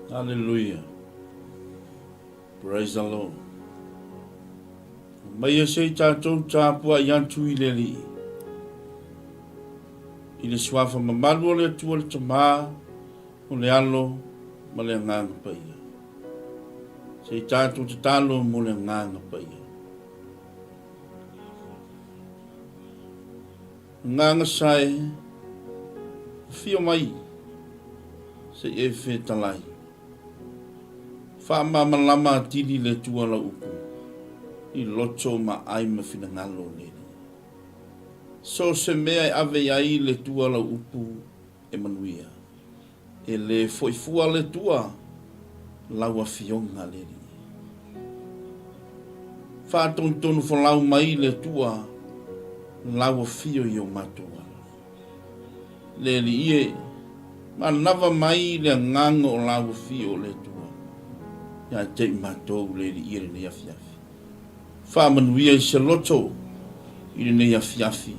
Hallelujah. Praise the Lord. Mai e sei tātou tāpua i atu i le alii. I le suafa mamalu o le Atua le Tamā, o le Alo, ma le Agaga Paia. Sei tātou tatalo mo le Agaga Paia. Agaga sae, afio mai, sei e fetalai. Faamalamalama atili le Atua lau upu, i loto ma ai ma finagalo o le Alii. So o se mea e ave i ai le Atua lau upu e manuia. E le foi fua le Atua lau afioga le Alii. Faatonutonu folau mai le Atua lau afio i o matou ala. Le Alii e, manava mai le agaga o lau afio o le Atua ia te i matou le Alii e lenei afiafi. Faamanuia i se loto i lenei afiafi.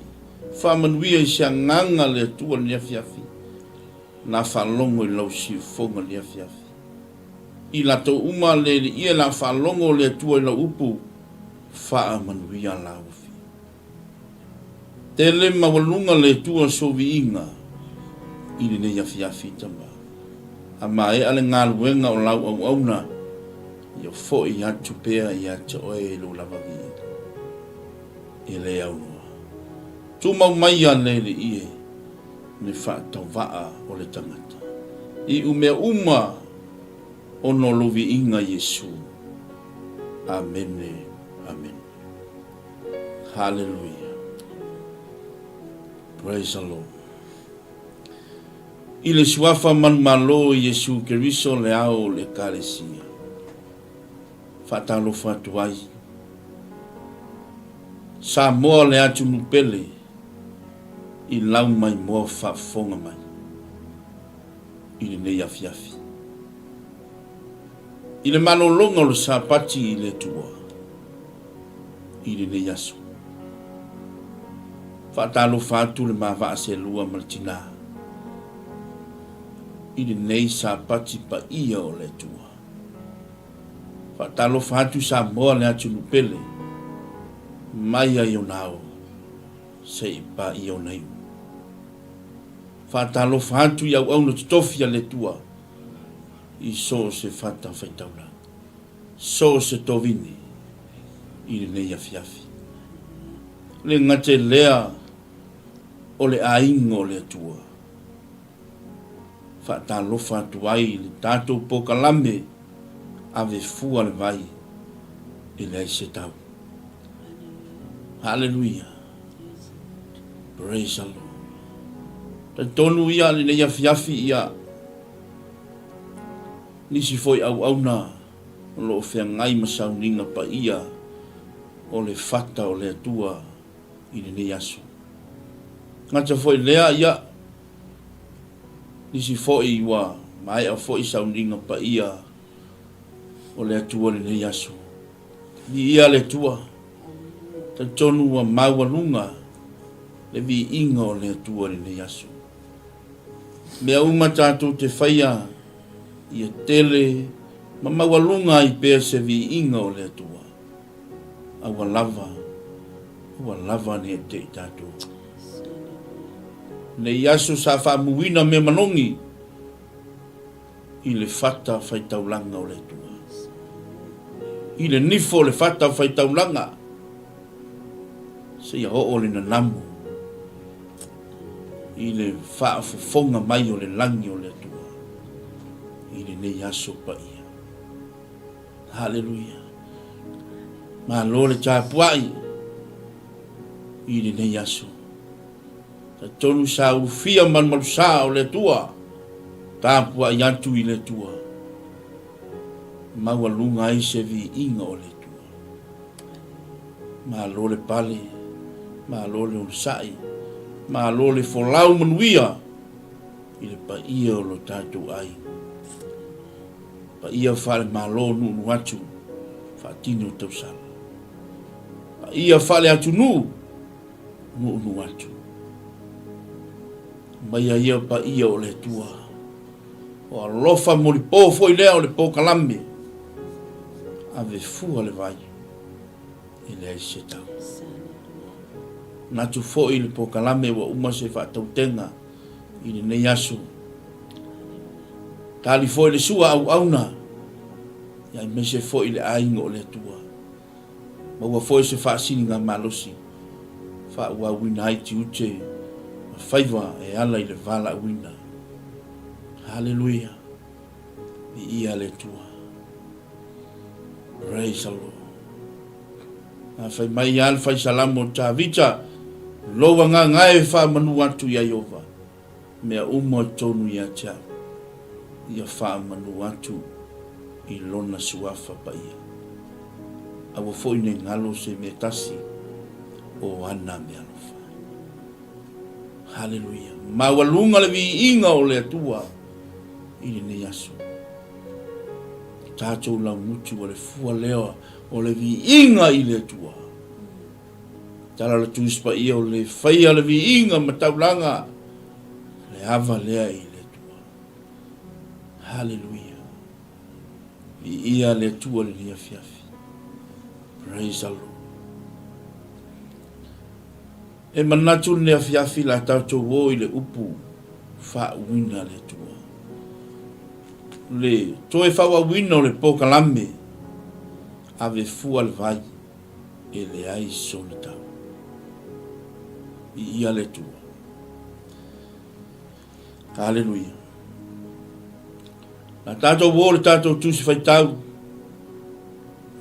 Faamanuia i se agaga le Atua i lenei afiafi. La faalogo i lau siufofoga i lenei afiafi. I latou uma le Alii la faalogo le Atua i lau upu, faamanuia lau afio. Tele maualuga le Atua sou viiga i lenei afiafi tama. A maea le galuega o lau auauna, ia foi atu pea ia te oe lou lava viiga. E le aunoa. Tumau mai a le Alii e le faatauvaa o le tagata. Iu mea uma ona o lou viiga Iesu. Amene. Amene. Hallelujah. Praise the Lord. I le suafa manumalo o Iesu Keriso le ao o le Ekalesia. Faatalofa atu ai. Samoa le atunuu pele i lau maimoa faafofoga mai i lenei afiafi. I le malologa o le Sapati i le Atua i lenei aso. Faatalofa atu le mavaa selua ma le tinā i lenei Sapati paia o le Atua. Faatalofa atu Samoa le atunuu pele mai ai ona ao se'i paia ona iu. Faatalofa atu i auauna totofi a le Atua i so o se fatafaitaulaga, so o se tovini i lenei afiafi. Le gata i lea o le aiga o le Atua, faatalofa atu ai i le tatou pokalame ave fua le vai e leai se tau. Haleluia. Praise the Lord. Talitonu ia lenei afiafi ia nisi foi auauna o lo o feagai ma sauniga paia o le fata o le Atua i lenei aso. Gata foi lea, ia, nisi foi ua maea foi sauniga paia o le Atua i lenei aso. Viia le Atua, talitonu ua maualuga le viiga o le Atua i lenei aso. Mea uma tatou te faia, ia tele ma maualuga ai pea se viiga o le Atua. A ua lava, ua lava nei te i tatou. Nei aso sa faamuina mea manogi i le fata faitaulaga o le Atua. I le nifo o le fata faitaulaga, seia oo le nanamu i le faafofoga mai o le lagi o le Atua i lenei aso paia. Haleluia. Malo le tapuai i lenei aso. Talitonu sa ulufia malumalusa o le Atua, tapuai atu i le Atua. Maualuga ai se viiga o le Atua. Malo le pale, malo le onosai, malo le folau manuia i le paia o lo tatou aiga. Paia faale-Malo nuunuu atu faatino tausala. Paia faale-atunuu nuunuu atu. Maia ia paia o le Atua. O alofa molipo foi lea o le pokalame, ave fua le vai e leai se tau. Manatu foi le pokalame ua uma se faatautega i lenei aso. Tali foi le sua auauna, aemaise foi le aiga o le Atua. Maua foi se faasiligamalosi faaauauina ai tiute ma faiva e ala i le valaauina. Haleluia! Viia le Atua. Praise the Lord. A fai mai lava le fai salamo o Tavita, Lou agaga e faamanu atu iā Ieova. Mea uma o totonu ia te au, ia faamanu atu i Lona Suafa Paia. Aua foi ne galo se mea tasi o ana meaalofa. Haleluia! Maualuga le viiga o le Atua i lenei aso. Tatou laugutu o le fua lea o le viiga i le Atua. Tala o le Tusi Paia o le faia le viiga ma taulaga le ava lea i le Atua. Haleluia. Viia le Atua lenei afiafi. Praise the Lord. E manatu lenei afiafi la tatou o i le upu faauuina le Atua. Le toe faaauauina o le pokalame ave fua le vai. e leai sona tau. Viia le Atua. Aleluia. La tatou o le tatou tusi faitau,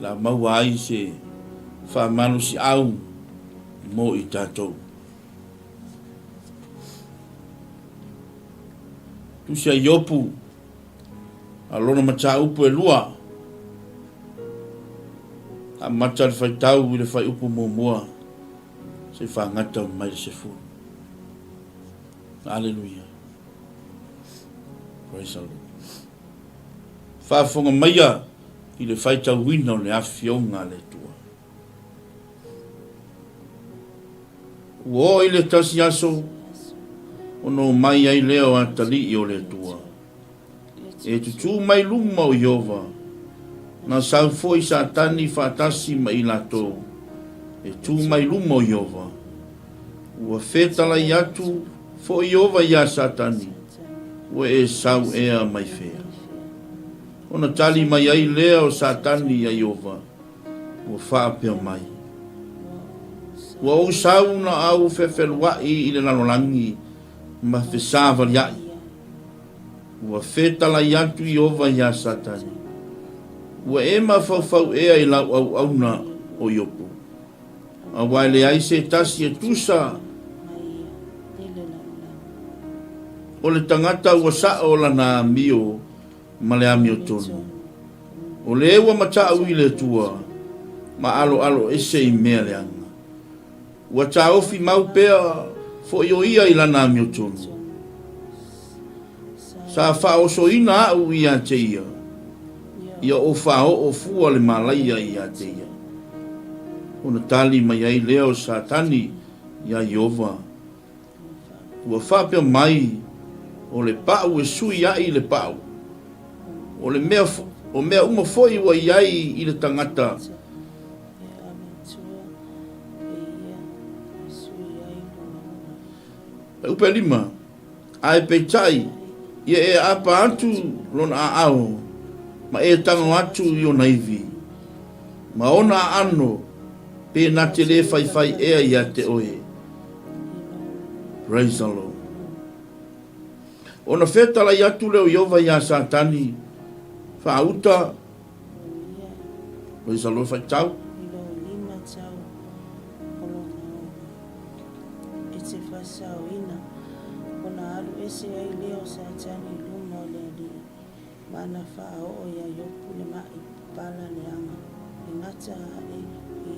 la maua ai se faamalosiau mo i tatou. Tusi a Iopu, A lona mataupu e lua, amata le faitau i le fuaiupu muamua seia fagata mai le 10. Aleluia. Praise the Lord. Faafofoga maia i le faitauina o le afioga a le Atua. Ua oo i le tasi aso ona omai ai lea o atalii o le Atua. E tutū mai luma o Ieova, na sau foi Satani faatasi ma i latou, e tū mai luma o Ieova. Ua fetalai atu foi Ieova iā Satani, Ua e sau ea mai fea? Ona tali mai ai lea o Satani iā Ieova, Ua faapea mai, Ua ou sau na au fefeluaʻi i le lalolagi ma fesavaliaʻi. Ua fetalai atu Ieova iā Satani, Ua e mafaufau ea i lau auauna o Iopo, aua e leai se tasi e tusa o le tagata ua saʻo lana amio ma le amiotonu, o le ua mataʻu i le Atua ma aloalo ese i mea leaga. Ua taofi mau pea foi o ia i lana amiotonu. Sa faaosoina aʻu ia te ia, ia o faaoo fua le malaia ia te ia. Ona tali mai ai lea o Satani iā Ieova, Ua faapea mai, o le paʻu e sui aʻi i le paʻu. O le mea, o mea uma foi ua i ai i le tagata. Upe lima, Ae peitai, ia e aapa atu lona aao, ma e tago atu i ona iwi, ma ona aano, pe na te le faifai ea ia te oe. Praise the Lord. Ona fetalai atu lea o Ieova iā Satani, Faauta, Praise the Lord, faitau. I lou 5 tau o lona ola, e te faasaoina, ona alu ese ai lea o Satani i luma o le Alii, ma ana faaoo iā Iopu le maʻi pala leaga, e gata aʻe i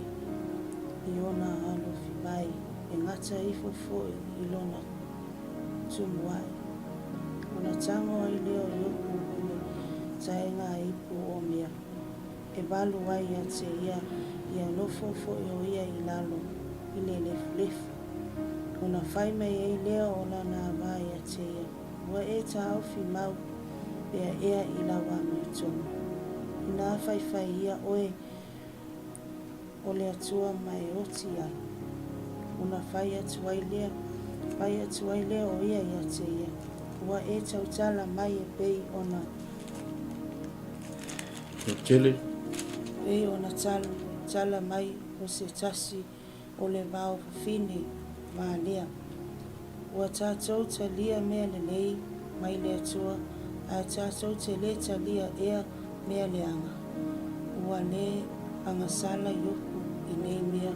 i ona alofi mai, e gata ifo foi i lona tumuaʻe. Ona tago ai lea o Iopu i le taega ipu o mea e valu ai ia te ia, ia nofo foi o ia i lalo i le lefulefu. Ona fai mai ai lea o lana ava ia te ia, Ua e taofi mau. faapea ea i lau amiotonu. Inā faifai ia oe o le Atua ma e oti ai. Ona fai atu ai lea, fai atu ai lea o ia ia te ia, Ua e tautala mai e pei ona. Tele. Pei ona tala mai o se tasi o le vao fafine valea. Ua tatou talia mea lelei mai le Atua, ae tatou te le talia ea mea leaga. Ua le agasala Iopu i nei mea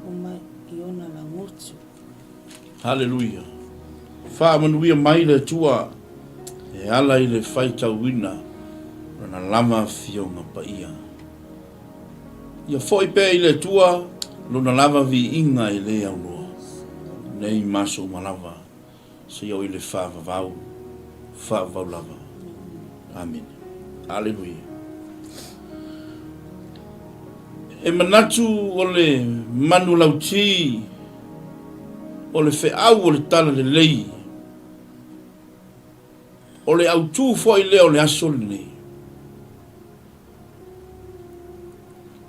uma i ona lagotu. Haleluia! Faamanuia mai le Atua e ala i le faitauina Lona lava Afioga Paia. Ia foi pea i le Atua Lona lava viiga e le auloa, nei ma aso uma lava, seia oo i le faavavau, faavavau lava. Amene. Aleluia. E manatu o le manulauti o le feau o le talalelei, o le autu foi lea o le aso lenei.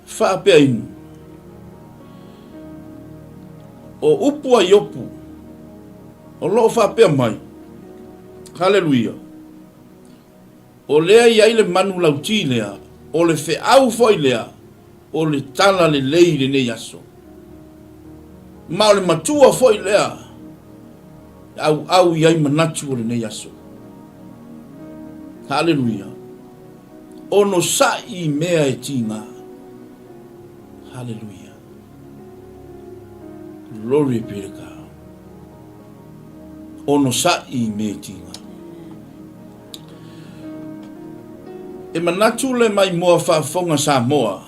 Faapeaina, o upu a Iopu o lo o faapea mai, Haleluia, o lea i ai le manu lauti lea, o le feau foi lea, o le tala lelei i lenei aso. Ma o le matua foi lea e auau i ai manatu o lenei aso. Haleluia. Onosai i mea e tiga. Haleluia. Glory be to God. Onosai i mea e tiga. E manatu le maimoa faafofoga Samoa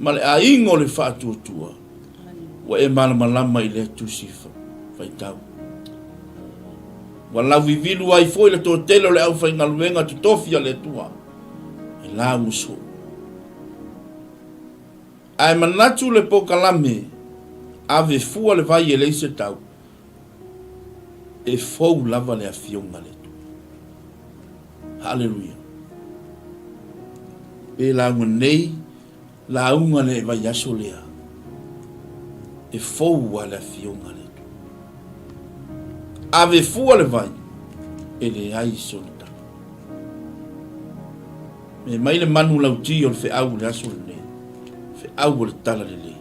ma le aiga o le faatuatua ua e malamalama i lea tusi faitau. Ua lauvivilu ai foi le toatele o le aufaigaluega totofi a le Atua e lauga soo. Ae manatu le pokalame ave fua le vai e leai se tau, e fou lava le Afioga a le Atua. Haleluia. Pe lauga nei, lauga le vaiaso lea, e fou a le Afioga a le Atua. Ave fua le vai, e leai sona tau. Me mai le manu lauti o le feau i le aso lenei, feau o le tala lelei.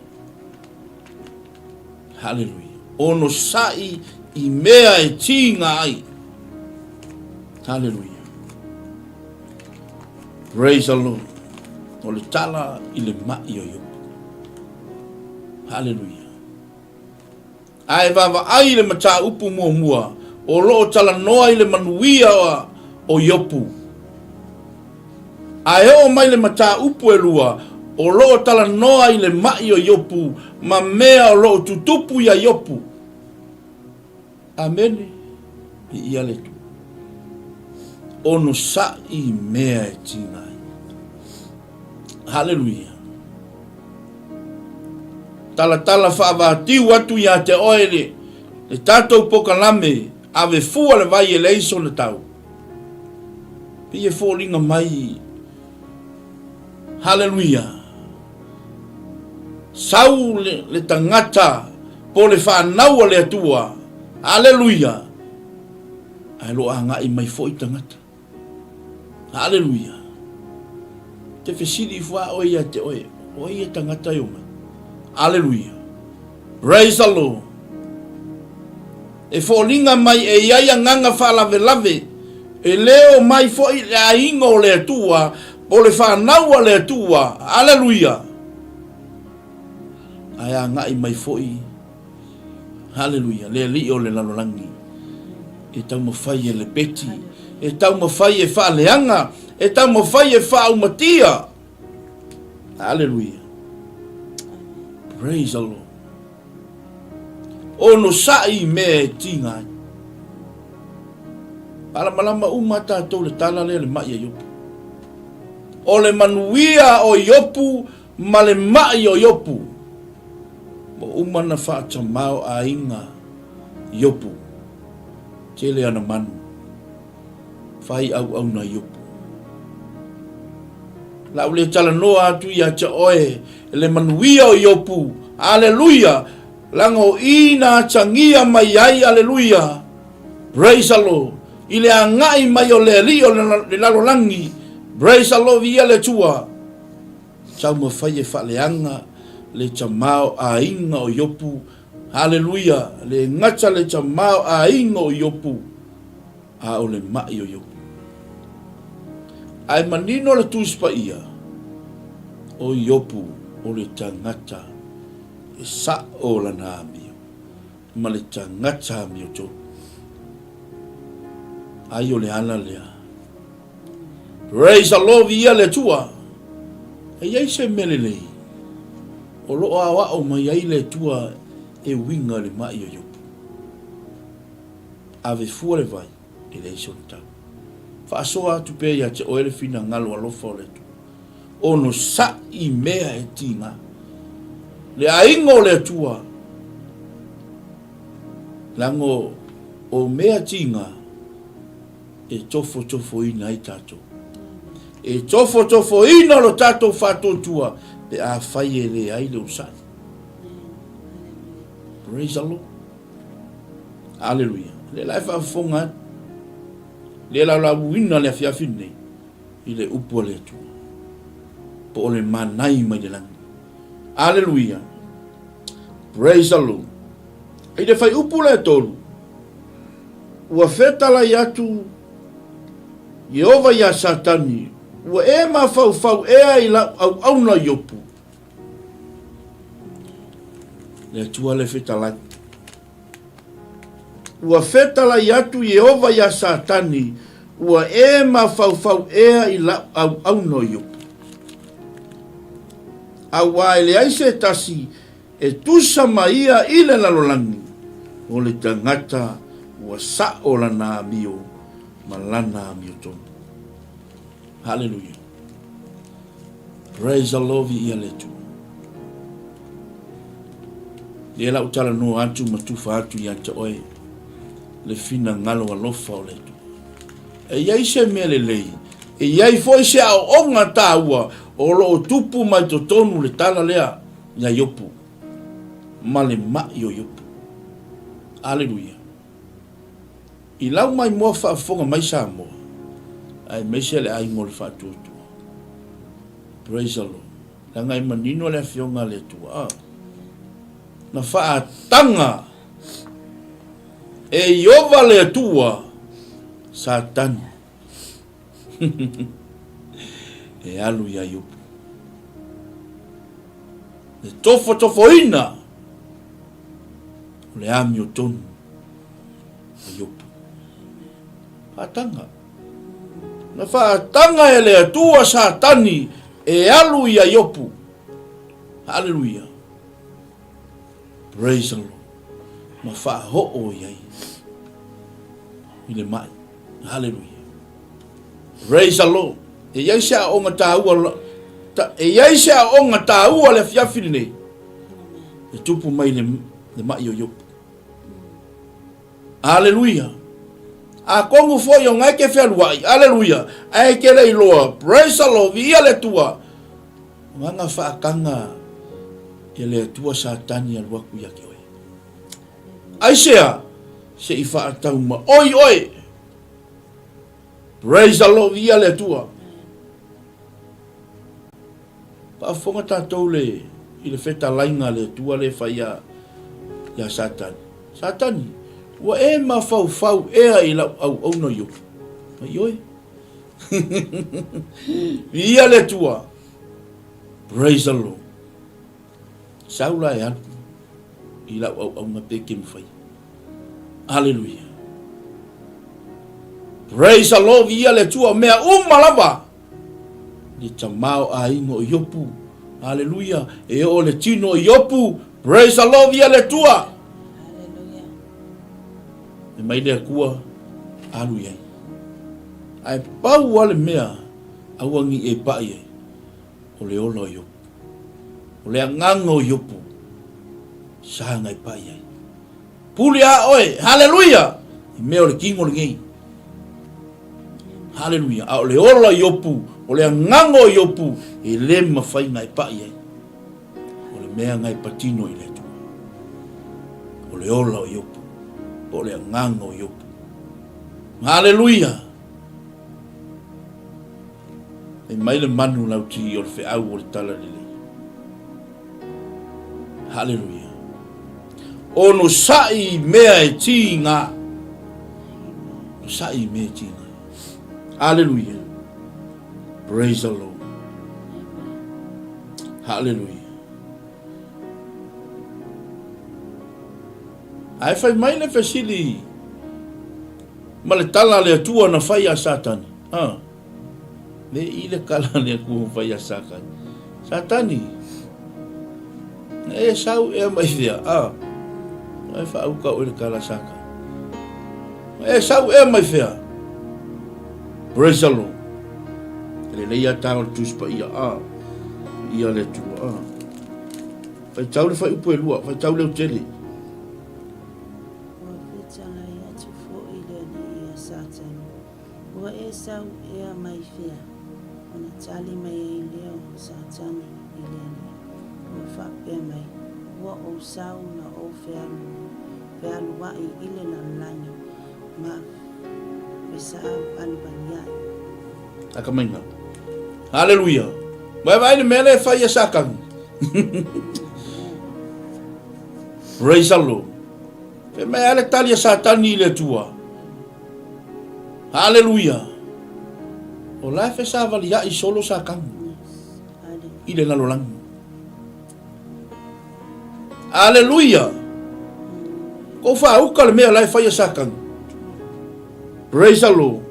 Haleluia. Onosai i mea e tiga ai. Haleluia. Praise the Lord. O le tala i le mai o Iopu. Haleluia. Ae vaavaai i le mataupu muamua o lo o talanoa i le manuia o Iopu. Ae oo mai le mataupu e lua o lo o talanoa i le maʻi o Iopu ma mea o lo o tutupu iā Iopu. Amene. Viia le Atua. Onosai i mea e tiga ai. Haleluia. Talatala faavatiu atu iā te oe le, le tatou pokalame ave fua le vai e leai sona tau. Pei e foliga mai, Haleluia, sau le, le tagata po le fanau a le Atua, Haleluia, ae lo agai mai foi tagata. Haleluia. Te fesili ifo a oe ia te oe, o ai e tagata e o mai? Haleluia. Praise the Lord. E foliga mai e i ai agaga faalavelave, e le o mai foi le aiga o le Atua, po le fanau a le Atua. Aleluia! Ae agai mai foi, haleluia, le Alii o le lalolagi, e taumafai e lepeti, e taumafai e faaleaga, e taumafai e faaumatia. Aleluia! Praise the Lord. Onosai i mea e tiga ai. Malamalama uma tatou le tala lea le maʻi a Iopu. O le manuia o Iopu ma le maʻi o Iopu. Ua uma na faatamaoaiga Iopu. Tele ana manu. Fai auauna Iopu. La u le talanoa atu ia te oe le manuia o Iopu. Aleluia! Laga o i na atagia mai ai, aleluia! Praise the Lord! I le agai mai o le Alii o le lalolagi, praise the Lord, viia le Atua! Taumafai e faaleaga le tamaoaiga o Iopu, aleluia! Le gata le tamaoaiga o Iopu, a o le ma'i o Iopu. Ae manino le Tusi Paia, o Iopu o le tagata e sa'o lana amio ma le tagata amiotonu. Ai o le ala lea. Praise the Lord, viia le Atua. E i ai se mea lelei o lo o aoao mai ai le Atua e uiga i le ma'i o Iopu. Ave fua le vai, e leai sona tau. Faasoa atu pea ia te oe le finagalo alofa o le Atua. Onosai mea e tiga. Le aiga o le Atua, leaga o mea tiga e tofotofoina ai tatou. E tofotofoina lo tatou faatuatua pe afai e leai le onosai. Praise the Lord. Aleluia. Lea la e faafofoga atu. Lea laulauina le afiafi lenei i le upu a le Atua. Po o le manai mai le lagi. Aleluia. Praise the Lord. I le fai upu le tolu, ua fetalai atu Ieova iā Satani, ua e mafaufau ea i lau auauna Iopu. Le Atua le fetalai. Ua fetalai atu Ieova iā Satani, ua e mafaufau ea i lau auauna o Iopu. Auā e leai se tasi e tusa ma ia i le lalolagi, o le tagata ua sa'o lana amio ma lana amiotonu. Haleluia. Praise the Lord, viia le Atua. Lea la ou talanoa atu ma tufa atu ia te oe le finagalo alofa o le Atua. E i ai se mea lelei, e i ai foi se aoaoga taua o lo o tupu mai totonu le tala lea ia Iopu ma le ma'i o Iopu. Aleluia. I lau maimoa faafofoga mai Samoa, aemaise le aiga o le faatuatua. Praise the Lord. Leaga e manino le Afioga a le Atua. Ah. Na faataga e Iova le Atua Satani e alu ia Iopu. Le tofotofoina o le amiotonu a Iopu. Faataga. Na faataga e le Atua Satani e alu ia Iopu. Haleluia. Praise the Lord. Ma faahoo i ai i le mai. Haleluia. Praise the Lord. E i ai se aoga taua ta, e i ai se aoga taua le afiafi lenei. E tupu mai le, le mai o Iopu. Aleluia. Atonu foi o na e te fealuai. Aleluia. Ae e te le iloa. Praise the Lord. Viia le Atua. O na na faataga e le Atua Satani alu atu ia te oe. Aisea, se i faatau ma oi oe. Praise the Lord. Viia le Atua. Faafofoga tatou le i le fetalaiga a le Atua lea e fai ia ia Satani. Satani, ua e mafaufau ea i lau auauna Iopu? Ioe. Viia le Atua. Praise the Lord. Sau la e alu i lau auauna pe ke mawhai. Hallelujah. Praise the Lord, viia le Atua, mea uma lava. Le tamaoaiga o Iopu. Hallelujah. E oo le tino o Iopu. Praise the Lord, viia le Atua. Hallelujah. E mai le Atua, alu i ai. Ae pau a le mea, aua ni e pai ai, o le ola o Iopu. O le agaga o Iopu, sa na e pai ai. Pule a oe, haleluia, i mea o le tino lenei. Haleluia! A o le ola o Iopu, o le agaga o Iopu, e le mafai ona e pa'i ai. O le mea na e patino i le Atua. O le ola o Iopu, po o le agaga o Iopu. Haleluia! Fai mai le manu lauti o le feau o le talalelei. Haleluia! Onosai i mea e tiga. Onosai i mea e tiga. Haleluia! Praise the Lord. Haleluia. Ae fai mai le fesili ma le tala a le Atua na fai a Satani. Ah. Me i le kala a le Atua na fai a Satani. Satani, na e sau ea mai fea? Ah. Ai whaauka o le kala Satani. Na e sau ea mai fea? Praise the Lord. E lelei a tā o le Tusi Paia. Ah. Ia le Atua. Ah. Faitau le fuaiupu e 2, faitau leotele. Ua fetalai atu foi le Alii ia Satani, Ua e sau ea mai fea? Ona tali mai ai lea o Satani i le Alii, ua faapea mai, Ua ou sau na ou fealua'i i le lalolagi, ma fesavalivalia'i. Akamaiga. Haleluia! Ua e vaai i le mea lea e fai e Satani? Praise the Lord. Fai mai a le tali a Satani i le Atua. Haleluia. O la e fesavalia'i solo Satani i le lalolagi. Aleluia. Kou faauka le mea la e fai a Satani. Praise the Lord.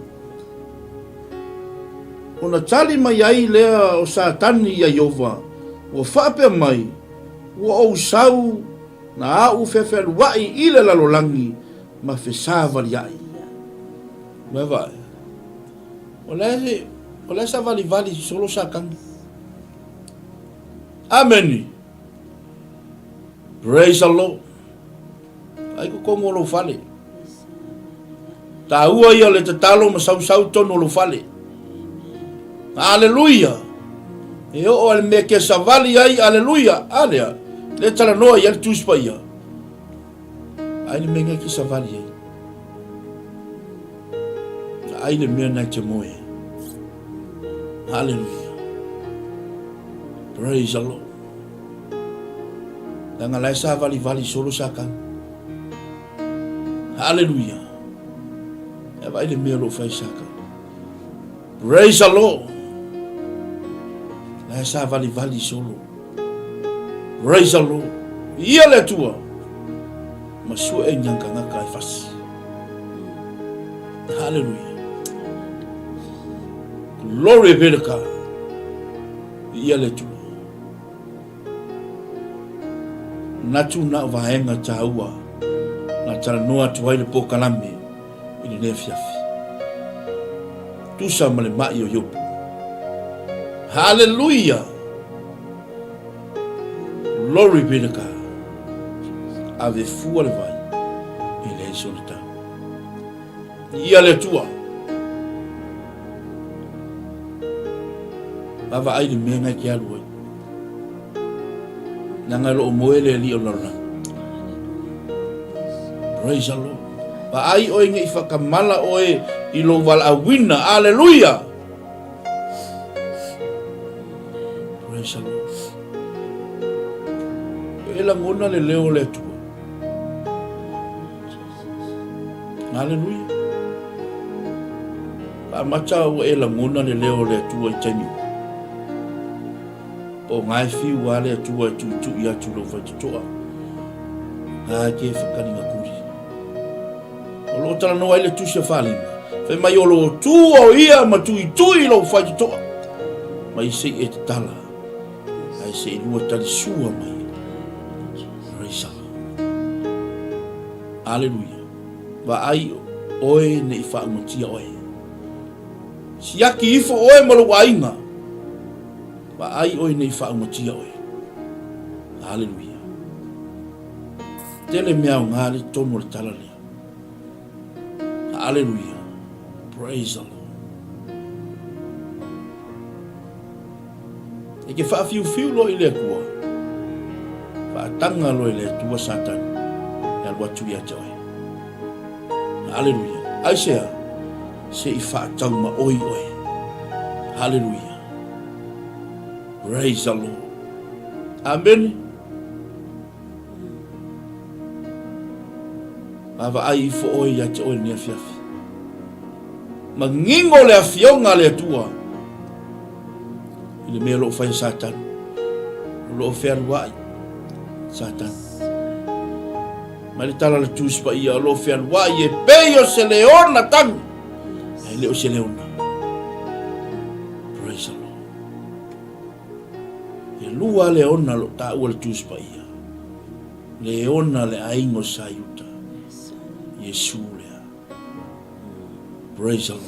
Ona tali mai ai lea o Satani ia Iova, ua faapea mai, Ua ou sau na au feafealuaʻi i le lalolagi ma fesavaliaʻi. Ua e vaai? O la e, o la e savalivali solo Satani. Ameni. Praise the Lord. Ai totonu o lou fale. Taua ia o le tatalo ma sausau tonu o lou fale. Aleluia. E oo a le mea ke savali ai, aleluia. A lea, le talanoa i ai le Tusi Paia. Ai le mea ngai ke savali ai. Ai le mea nai te moe. Hallelujah. Praise the Lord. Leaga la e savalivali solo Satani. Hallelujah. E vaai le mea o lo o fai Satani. Praise the Lord. La e savalivali solo. Praise the Lord. Ia le Atua. Ma sue e nyangangaka e fasi. Hallelujah. Glory be to God. Ia le Atua. Manatu na o vaega taua na talanoa atu ai le polokalame i lenei afiafi. Tusa ma le ma'i o Iopu. Haleluia! Glory be to God. Ave fua le vai e leai sona tau. Ia le Atua. Vaavaai le mea ngai ke alu ai. Leaga e loo moe le alii o le lalolagi. Praise the Lord. Vaai oe nei whakamala oe i lou valaauina. Aleluia! Praise the Lord. E lagona le leo o le Atua. Aleluia. Faamata ua e lagona le leo o le Atua i taimi uma. Po o ngā e whiu a le Atua e tuitui atu lou faitotoa. Ngā ke whakaringa kuri. O loo talanoa ai le tusi a Faalima. Fai mai o loo tū o ia ma tuitui lou faitotoa. Mai sei e tatala. Ai sei lua tali sua mai. Praise the Lord. Aleluia. Vaai oe ne i faaumatia oe. Siaki ifo oe ma lou aiga. Vaai oe ne i faaumatia oe. Aleluia. Tele mea aoga le totonu o le tala lea. Aleluia. Praise the Lord. E ke faafiufiu loa i le Atua, faataga loa e le Atua Satani e alu atu ia te oe. Aleluia. Aisea? Se i faataumaoi oe. Aleluia. Praise the Lord. Amene. Vaavaai ifo oe ia te oe lenei afiafi. Manino le afioga a le Atua i le mea o lo o fai e Satani. O lo o fealuai Satani. Mai le tala le Tusi Paia, o lo o fealuai e pei o se leona tagi, ae le o se leona. Praise the Lord. E lua leona o lo o taua le Tusi Paia. Leona le aiga o Saiuta. Iesu lea. Praise the Lord.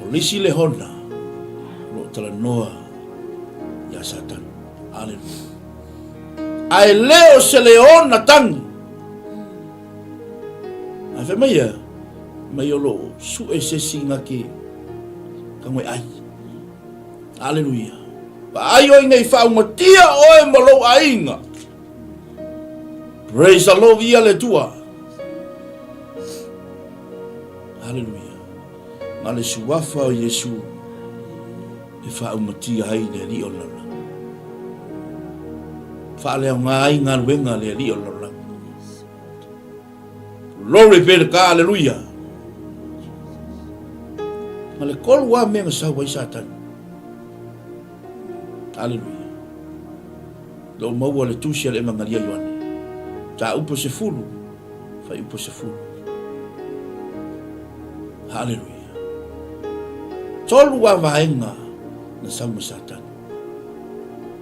O le isi lehona o lo o talanoa iā Satani. Aleluia. Ae le o se leona tagi. Ae fai mai ia, mai o lo o suʻe se isi na ke kagoe ai. Aleluia. Vaai oe nei faaumatia oe ma lou aiga. Praise the Lord, ia le Atua. Aleluia. Ma le suafa o Iesu e faaumatia ai le alii o le lalolagi. Faaleaoga ai galuega a le alii o le lalolagi. Glory be to God, aleluia. Ma le kolu a mea na sau ai Satani. Aleluia. Lou maua le tusi a le Evangalia Ioane. Mataupu 10, fuaiupu 10. Haleluia. Tolu a vaega na sau ma Satani.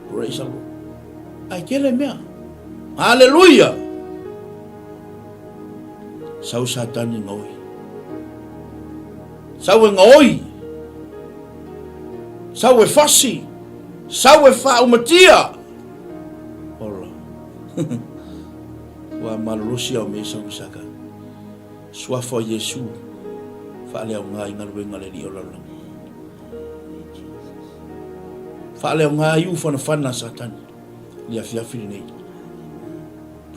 Praise the Lord. Ai tele mea. Haleluia. Sau Satani ngaoi. Sau e ngaoi. Sau e fasi. Sau e faaumatia. Ola. Ua malolosi au me sau saka. Suafa o Iesu faaleaoga i galuega a le Alii o lalolagi. Faaleaoga ai ufanafana a Satani i le afiafi lenei.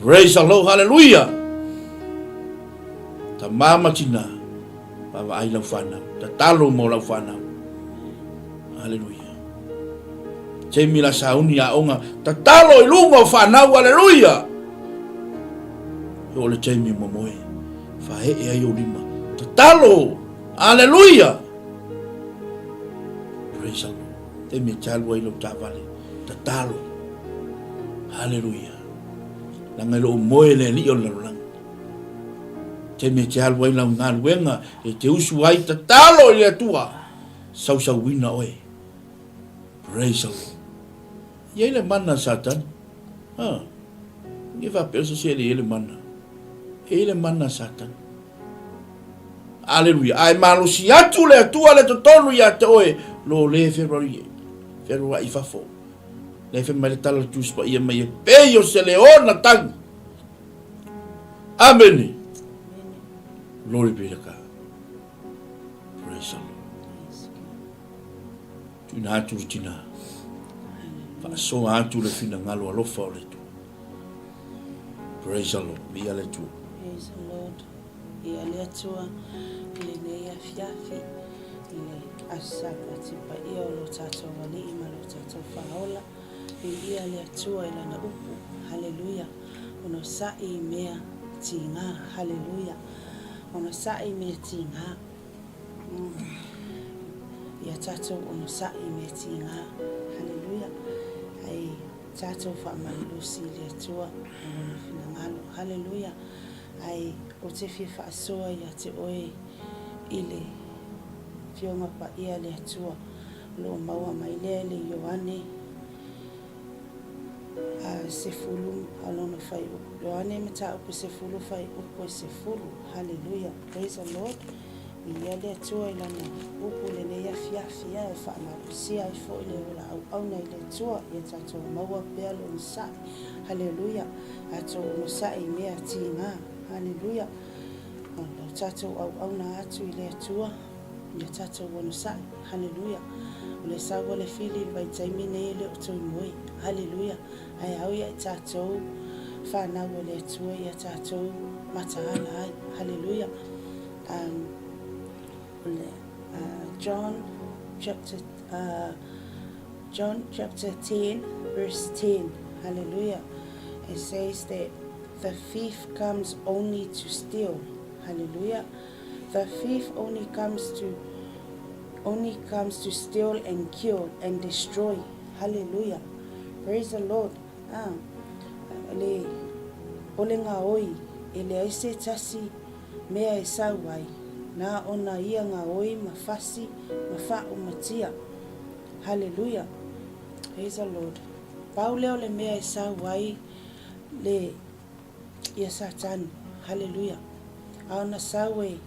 Praise the Lord, hallelujah. Tama ma tina, vaavaai lau fanau, tatalo mo lau fanau. Hallelujah. Taimi la sauni aoga, tatalo i luga o fanau, hallelujah. E o le taimi momoe, fae'e ai ou lima, tatalo, hallelujah. Praise the Lord. Taimi e te alu ai lou taavale, tatalo, hallelujah. Leaga e le o moe le alii o le lalolagi. Taimi e te alu ai lau galuega, e te usu ai, tatalo i le Atua, sausauina oe. Praise the Lord. E i ai le mana a Satani. Ha. E faapea o se isi e le i ai le mana. E i ai le mana a Satani. Aleluia. Ae malosi atu le Atua le totonu ia te oe, lo le feruai, feruai fafo. Le fai mai le tala le Tusi Paia mai e pei o se leona tagi. Amene. Glory be to God. Praise the Lord. Tuina atu le tina. Faasoa atu le finagalo alofa o le Atua. Praise the Lord. Viia le Atua. Praise the Lord. Viia le Atua i lenei afiafi i le Aso Sapati paia o lo tatou Alii ma lo tatou Faaola. Viia le Atua i Lana upu. Haleluia. Onosai i mea tiga. Haleluia. Onosai i mea tiga. Ia tatou onosai i mea tiga. Haleluia. Ae tatou faamalolosi i le Atua ma Lona finagalo. Haleluia. Ae ou te fia faasoa ia te oe i le Afioga Paia a le Atua o lo o maua mai lea i le Ioane a sefulu a lona fuaiupu. Ioane mataupu sefulu fuaiupu e sefulu. Haleluia. Praise the Lord. Viia le Atua i Lana upu i lenei afiafi e faamalosia ai foi le ola auauna i le Atua ia tatou maua pea le onosai. Haleluia. Tatou onosai i mea tiga. Haleluia. O lau tatou auauna atu i le Atua. Ia tatou onosai. Haleluia. O le sau a le fili i le vaitaimi nei e le o toe moe. Haleluia. Ae ao ia i tatou fanau a le Atua ia tatou mataala ai. Haleluia. Um, o le, uh, John chapter uh, John chapter 10 verse 10. Hallelujah. It says that the thief comes only to steal. Hallelujah. The thief only comes to only comes to steal and kill and destroy. Hallelujah. Praise the Lord. Ah, le, o le ngaoi, e leai se tasi mea e sau ai, na ona ia ngaoi ma fasi ma faaumatia. Hallelujah. Praise the Lord. Pau lea o le mea e sau ai le ia Satani. Hallelujah. A ona sau e,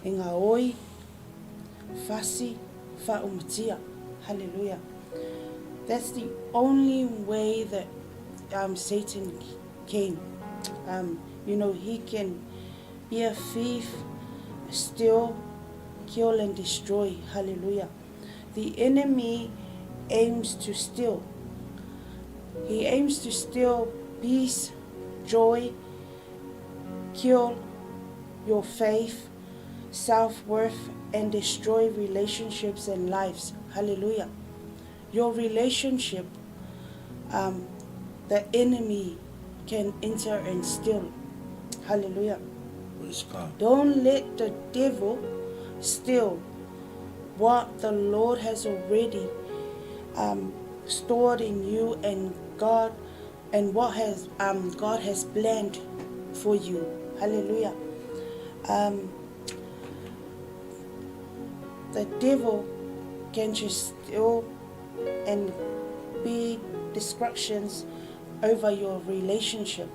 e ngaoi, fasi, faaumatia. Hallelujah. That's the only way that um, Satan came. Um, you know, he can be a thief, steal, kill and destroy. Hallelujah. The enemy aims to steal. He aims to steal peace, joy, kill your faith, self worth, and destroy relationships and lives. Hallelujah. Your relationship, um, the enemy can enter and steal. Hallelujah. Praise God. Don't let the devil steal what the Lord has already um, stored in you and God and what has um, God has planned for you. Hallelujah. Um, the devil can just steal and be destructions over your relationship.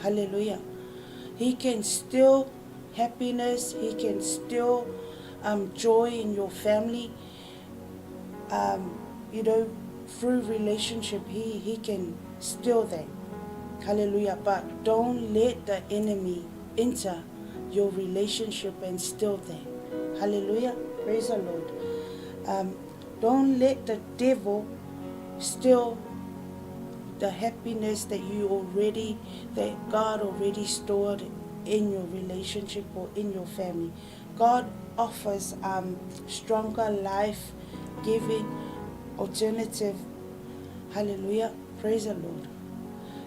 Hallelujah. He can steal happiness. He can steal um, joy in your family. Um, you know, through relationship, he, he can steal that. Hallelujah. But don't let the enemy enter your relationship and steal that. Hallelujah. Praise the Lord. Um, don't let the devil steal the happiness that you already, that God already stored in your relationship or in your family. God offers um, stronger life giving alternative. Hallelujah. Praise the Lord.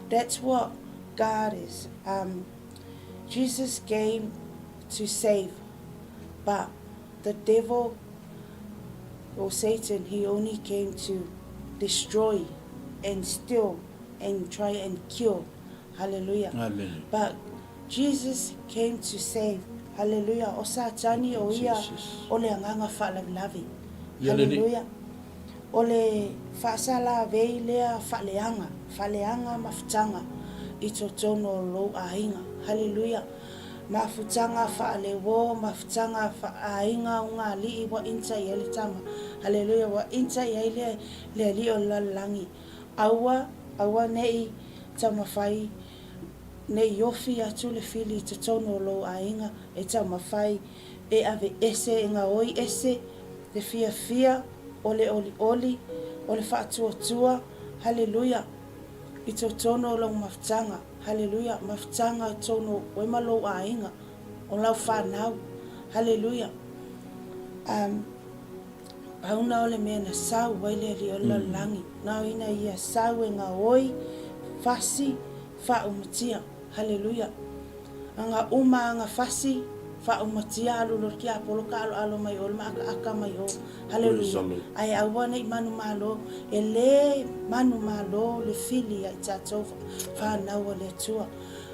That's what God is. Um, Jesus came to save, but the devil or Satan, he only came to destroy and steal and try and kill. Hallelujah. Amen. But Jesus came to save. Hallelujah. O Satani o ia Jesus. o le agaga faalavelave. Ia le Alii. Hallelujah. O le faasalavei lea faaleaga, faaleaga mafutaga i totonu o lou aiga. Hallelujah. Mafutaga faaleuo, mafutaga faaaiga ugaalii ua inta i ai le tama. Hallelujah. Ua inta i ai le, le alii o le lalolagi. Aua, aua nei taumafai Ne i ofi atu le fili i totonu o lou aiga e taumafai e aveese e gaoi ese le fiafia o le olioli o le faatuatua, haleluia, i totonu o lou mafutaga, haleluia, mafutaga tonu o oe ma lou aiga, o lau fanau, haleluia. Um, Pau na o le mea na sau ai le alii o le lalolagi, na o ina ia sau e gaoi, fasi, faaumatia. Haleluia. Aga uma aga fasi, faaumatia alu lo le tiapolo ka aloalo mai o le maakaaka mai o. Haleluia. Ae aua nei manumalo, e le manumalo le fili ia i tatou fanau a le Atua.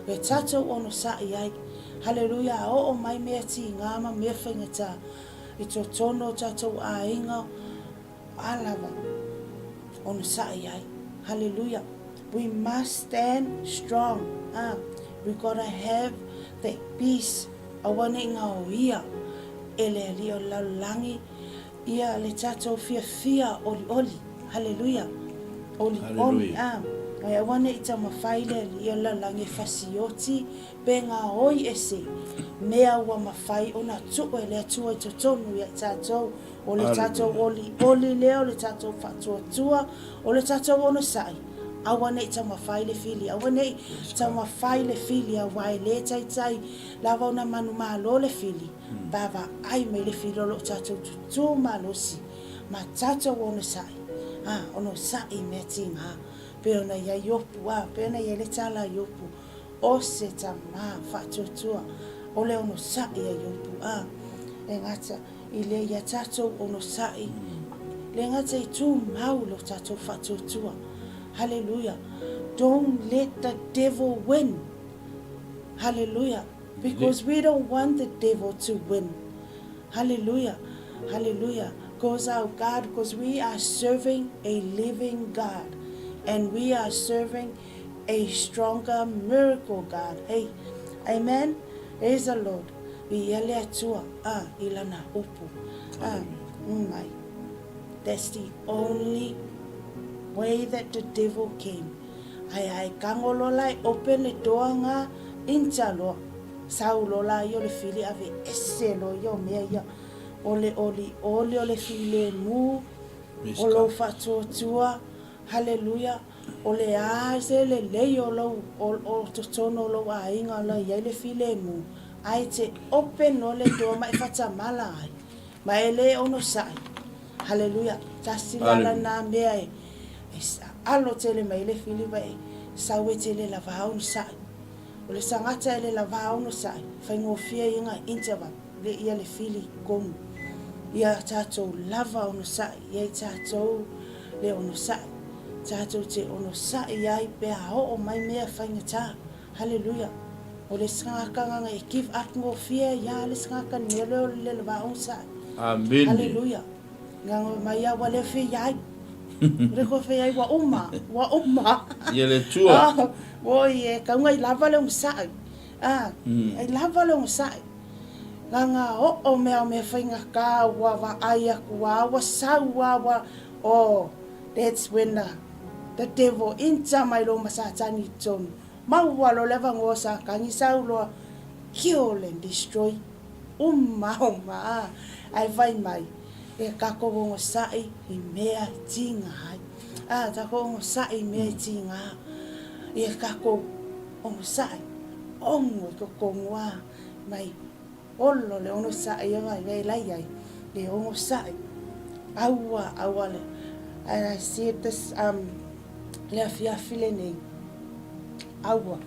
E tatou onosai ai. Haleluia, a oo mai mea tiga ma mea faigata, I totonu o tatou aiga a lava onosai ai. Hallelujah. We must stand strong. Ah, we gotta have that peace. Aua nei ngaoia e le Alii o le lalolagi ia le tatou fiafia olioli. Hallelujah. Olioli. Hallelujah. Ah, Ae aua ne i taumafai le alii o le lalolagi e fasioti pe gaoi ese mea ua mafai ona tuu e le Atua i totonu ia i tatou. O le tatou olioli lea, o le tatou faatuatua, o le tatou onosai, aua ne i taumafai le fili, aua ne i taumafai le fili aua e le taitai lava ona manumalo le fili pe a vaai mai le fili o lo o tatou tutū malosi ma tatou onosai, a, onosai i mea tiga, pei ona i ai Iopu, a, pei ona i ai le tala a Iopu, O se tama faatuatua o le onosai a Iopu, a, e gata i lea ia tatou onosai, le gata i tumau lo tatou faatuatua. Hallelujah. Don't let the devil win. Hallelujah. Because we don't want the devil to win. Hallelujah. Hallelujah. Because our God, because we are serving a living God. And we are serving a stronger miracle God. Hey, amen. Praise the Lord. Viia le Atua, ah, i lana upu. Ah, mai. That's the only way that the devil came. Ai ai kango loa la e open le toa nga incha loa. Sau loa la ia o le fili ave ese loa ia o mea ia. O le oli oli o le filemu, o lou faatuatua, Haleluia! O le a se lelei o lou, o, o totonu o lou aiga la i ai le filemu, ae te ope no le toa ma e fatamala ai, ma e le onosai. Haleluia! Tasi la lana mea e, e alo tele mai le fili ma e sau e tele lava onosai. O le tagata e le lava onosai, faigofie ia nga interval, le ia le fili tonu. Ia tatou lava onosai, ia i tatou le onosai. Tatou te onosai ai pe a oo mai mea faigata. Haleluia! O le sgakagaga e give up gofie ia le sgaka mea lea o le lava onosai. Amene. Haleluia! Ngago mai a ua le fei ai. Le ko fei ai ua uma, ua uma. Ia le Atua. Ah, oi e kaunga i lava le onosai. Ah, i lava le onosai. Nganga oo mea o mea faigata ua vaai aku a ua sau a ua oh that's when the the devil incha mai loa ma Satani i totonu. Maua loa le avanoa o Satani sau loa kill and destroy uma uma a ae fai mai e takou onosai i mea e tiga ai. A takou onosai i mea e tiga ia takou onosai ogo i totonu a Mai olo le onosai e vai vai lai ai le onosai aua aua le and I said this um le afiafi lenei aua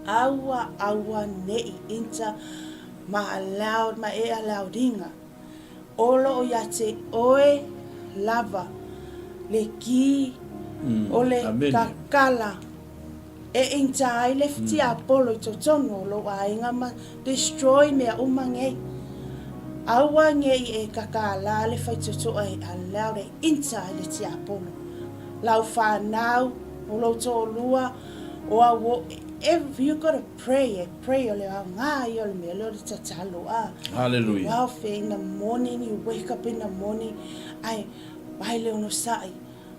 aua aua ne'i inta ma allowed ma e allowed inga o lo o ia te oe lava le ki o le kakala E incha ai le tiapolo i totonu o lou aiga ma destroy mea uma ngei. Aua ngei e kakala le faitotoa e allowed e incha ai le tiapolo. Lau whanau, o lou toalua, o au o, every, you gotta pray, e pray o le aoga ia o le mea lea o le tatalo a. Hallelujah. Welfare in the morning, you wake up in the morning, ai, ai le onosai,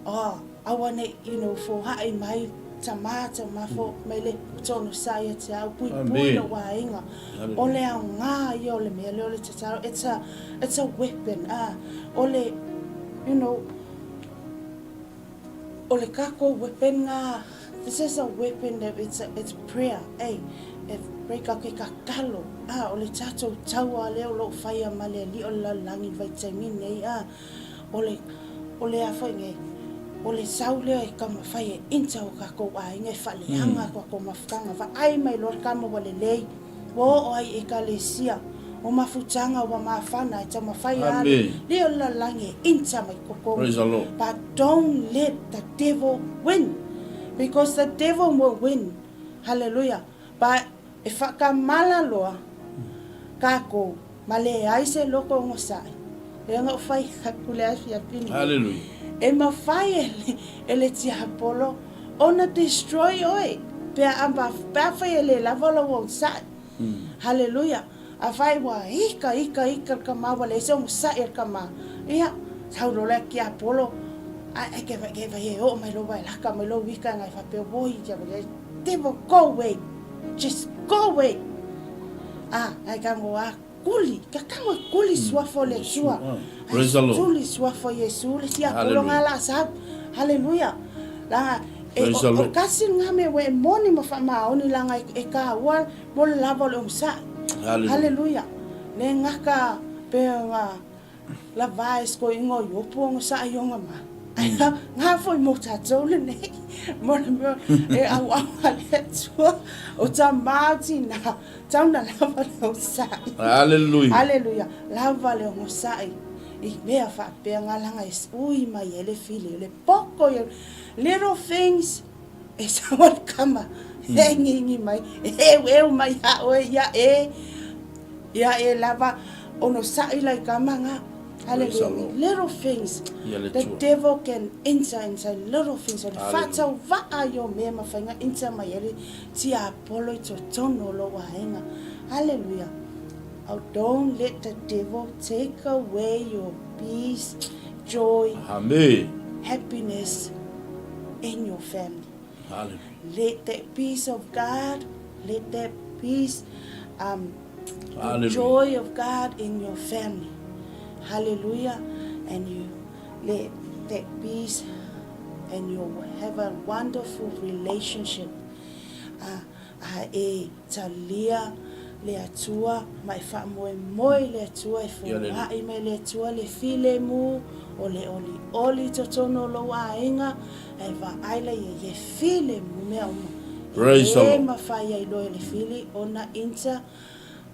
Oh, aua nei, you know, fohaʻi mai, tama, tama, fo mai le tonu sa ia te au, puipui lou aiga. O le aoga ia o le mea lea o le tatalo, it's a, it's a weapon, ah, o le, you know, o le takou weapon ga, this is a weapon that it's, a, it's prayer, eh, e pray ka ke tatalo, ah, o le tatou taua lea o lo o faia ma le Alii o le lalolagi i le vaitaimi nei, ah, O le, o le a foi nei, o le sau lea e taumafai e incha o tatou aiga e faaleaga mm. tatou mafutaga. Vaai mai loa le tama ua lelei, ua oo ai i ekalesia, o mafutaga ua mafana e taumafai a le leo le lalolagi e incha mai totonu. Praise the Lord. But don't let the devil win, because the devil will win. Hallelujah. But E whakamala loa kakou ma leai se loko onosai. Leaga o fai aku le afiafi nei. Hallelujah. E mafai e le, e le tiapolo ona destroy oe pe a pe afai e le lava lou onosai. Hallelujah. Afai ua ika ika ika le kama ua leai se onosai a le kama, ia, sau loa le tiapolo. Ae ke ke vai e oo mai lou vae laka mai lou ika ngai faapea woi ia vai devil go away just go away a ngai kango a kuli ka kango kuli suafa o le Atua Praise the Lord. Tuli suafa o Iesu le tiapolo nga la sau hallelujah langa e Praise the o Lord. kasi nga me we moni ma fa maoni langa e ka ua mo le lava o le omasai Hallelujah. hallelujah le ngaka pe nga La vae sko ingo i opu ongo sa i onga ma. Ngā foi mō tātou le nei. Mō le mea e au au a le atua o tā māti nā. Tauna lava le o sa'i. Hallelujah. Hallelujah. Lava le ongo sa'i. I mea whaapea ngā langa e ui mai e le fili. Le poko i little things e sawa le kama. E ngingi mai. E eu eu mai a oe ia e. Ia e lava ono sa'i lai kama nga. Hallelujah. Little things. The devil can enter inside little things. O le whātau waa i o mea ma whainga enter mai ele tiapolo i totonu o lou aenga. Hallelujah. Oh, don't let the devil take away your peace, joy, Amen. happiness in your family. Hallelujah. Let that peace of God, let that peace, the joy of God in your family. Hallelujah. And you let that peace and you have a wonderful relationship. A e talia le Atua ma e faamoemoe i le Atua, e foai mai le Atua le filemu o le olioli i totonu o lou aiga, ae vaai la ia i e filemu mea uma. E le mafai ai loa e le fili ona enter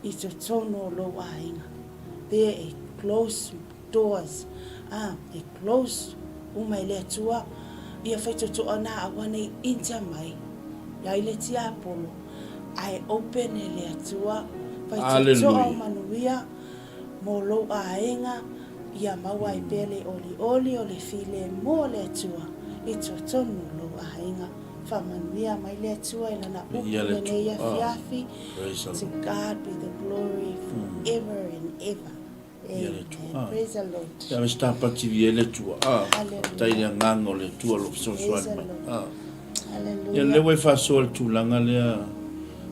i totonu o lou aiga. There e close doors, a, e close uma e le Atua ia faitotoa na aua nei enter mai ai le tiapolo, ae open e le Atua faitotoa o manuia mo lou aiga ia maua ai pea le olioli o le filemu o le Atua i totonu o lou aiga. Faamanuia mai le Atua i lana upu lenei afiafi. To God be the glory forever and ever. Ia le Atua. Praise the Lord. Ia ave se tāpati vi e le Atua. Ah, faafetai le agaga o le Atua o lo o fesoasoani mai. Ah. Ia lea ua e faasoa le tulaga lea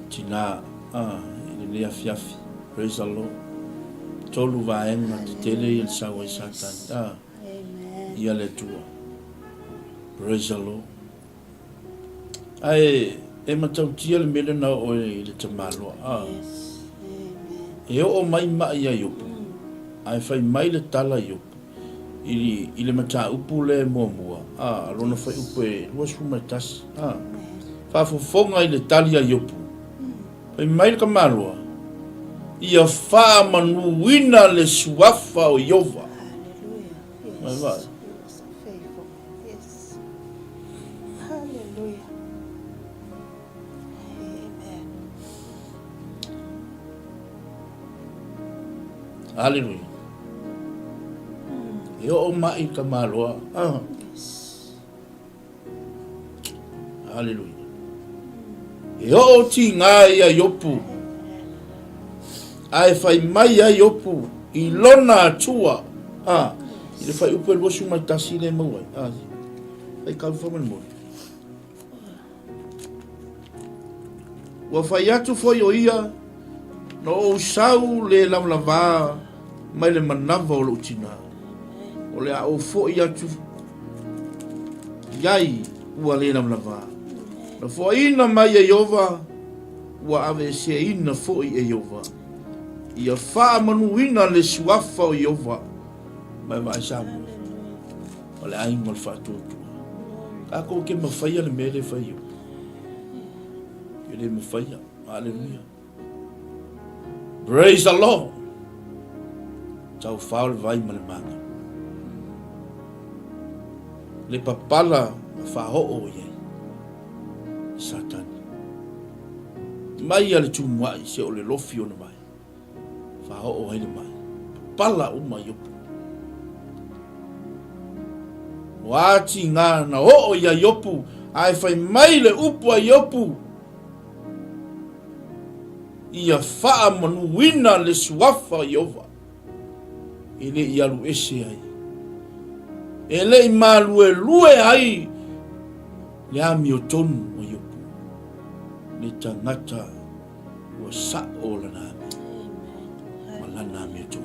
tinā ah, i lenei afiafi. Praise the Lord. Tolu vaega tetele ia le sau ai Satani. Ah. Ia le Atua. Praise the Lord. Ae e matautia le mea lea na oo i le tamaloa. Ah. Yes. Amen. E oo mai ma'i ia Iopo, ae fai mai le tala Iopo i, i le mataupu lea e muamua, a, lona fuaiupu e 21, a, faafofoga i le tali a Iopo. Fai mai le tamaloa, Ia faamanuina le suafa o Ieova. Hallelujah. Mai Yes. vaai. He was so faithful. Yes. Hallelujah. Amen. Hallelujah. E oo mai ka maloa. Ah. Yes. Hallelujah. E oo tigā ia Iopu, ae fai mai ai Iopu i lona Atua. A, i le fuaiupu e 21 lea e maua ai. A, fai kau faamolemole. Ua fai atu foi o ia, na ou sau le lavalavā mai le manava o lou tinā. O le a ou foi atu i ai ua le lavalavā. Na foaina mai e Iova, ua aveeseina foi e Iova. Ia faamanuina le suafa o Iova mai vaai Samoa. O le aiga o le faatuatua. Tatou ke mafaia le mea le fai Iopo. E le mafaia. Hallelujah. Praise the Lord. Tau fao le vai ma le maga. Le papala ma whahoo i ai. Satani. Mai a le tumuai se o le lofi ona mai. Whahoo ai le mai. Papala uma Iopo. O ati ngā na oo ia Iopu, ae whai mai le upu a Iopu, ia faamanuina le suafa o Ieova, e le i alu ese ai. E le i maluelue ai le amiotonu o Iopu, le tagata ua sa'o lana amio ma lana amiotonu.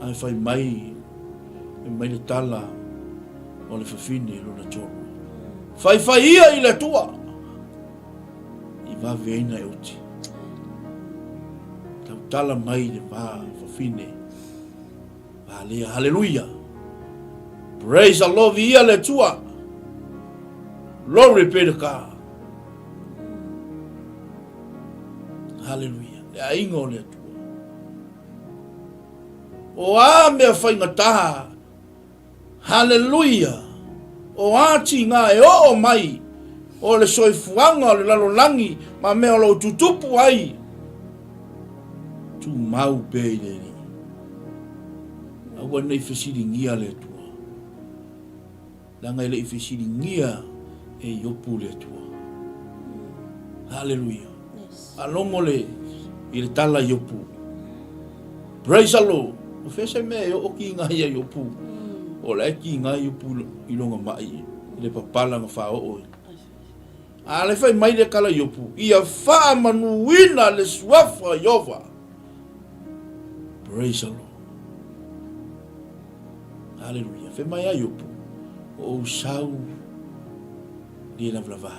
Ae fai mai, fai mai le tala o le fafine lona toalua, Faifai ia i le Atua, i vave ai na e oti. Tautala mai le va fafine, va lea, haleluia. Praise the Lord, viia le Atua. Glory be to God. Haleluia. Le aiga o le Atua. O a mea faigata, haleluia, o a tiga e oo mai o le soifuaga o le lalolagi ma mea o lo o tutupu ai, tumau pea i le Alii. Aua ne i fesiligia le Atua. Leaga e le i fesiligia e Iopu le Atua. Haleluia. Faalogo le i le tala Iopu. Praise the Lord. O fea se mea e oo kiga ai ia Iopu? O la e kiga Iopu i lona mai i le papala na faaoo ai. A le fai mai le tala Iopu, ia faamanuina le suafa Ieova. Praise the Lord. Aleluia. Fai mai a Iopu, o ou sau le lavalava.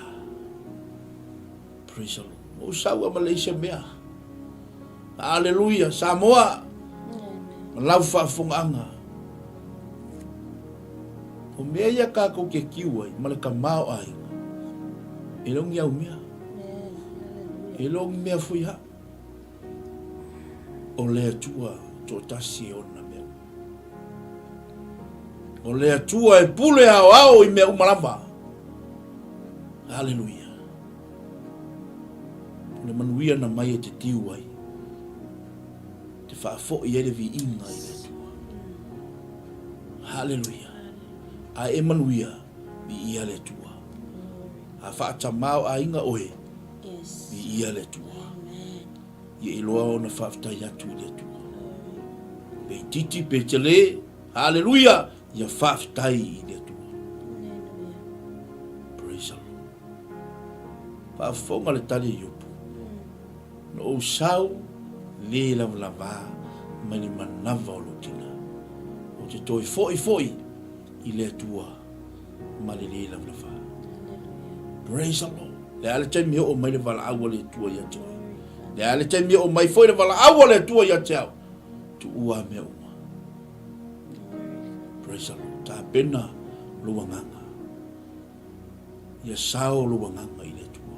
Praise the Lord. O ou sau a Malaysia mea. Aleluia. Samoa. Ma lau faafofogaaga. O mea ia kākou ke kiu ai, ma le tamaoaiga, e le o ni au mea. E le o ni mea foi hao. O le Atua toatasi e ona mea uma. O le Atua e pule aoao i mea uma lava. Aleluia. O le manuia na mai e te tiu ai. Te faafoi ai le viiga i le Atua. Haleluia. A e manuia, viia le Atua. A faatamaoaiga oe, viia le Atua. Ia iloa ona faafetai atu i le Atua. Pe itiiti, pe tele, haleluia, ia faafetai i le Atua. Praise the Lord. Faafofoga le tali a Iopu. Na ou sau le lavalava mai le manava o lou tina. Ou te toe foi foi i le Atua ma le le lavalava. Praise the Lord. Le a le taimi e oo mai le valaau a le Atua ia te oe. Le a le taimi e oo mai foi le valaau a le Atua ia te au. Tuua mea uma. Praise the Lord. Tapena lou agaga. Ia sao lou agaga i le Atua.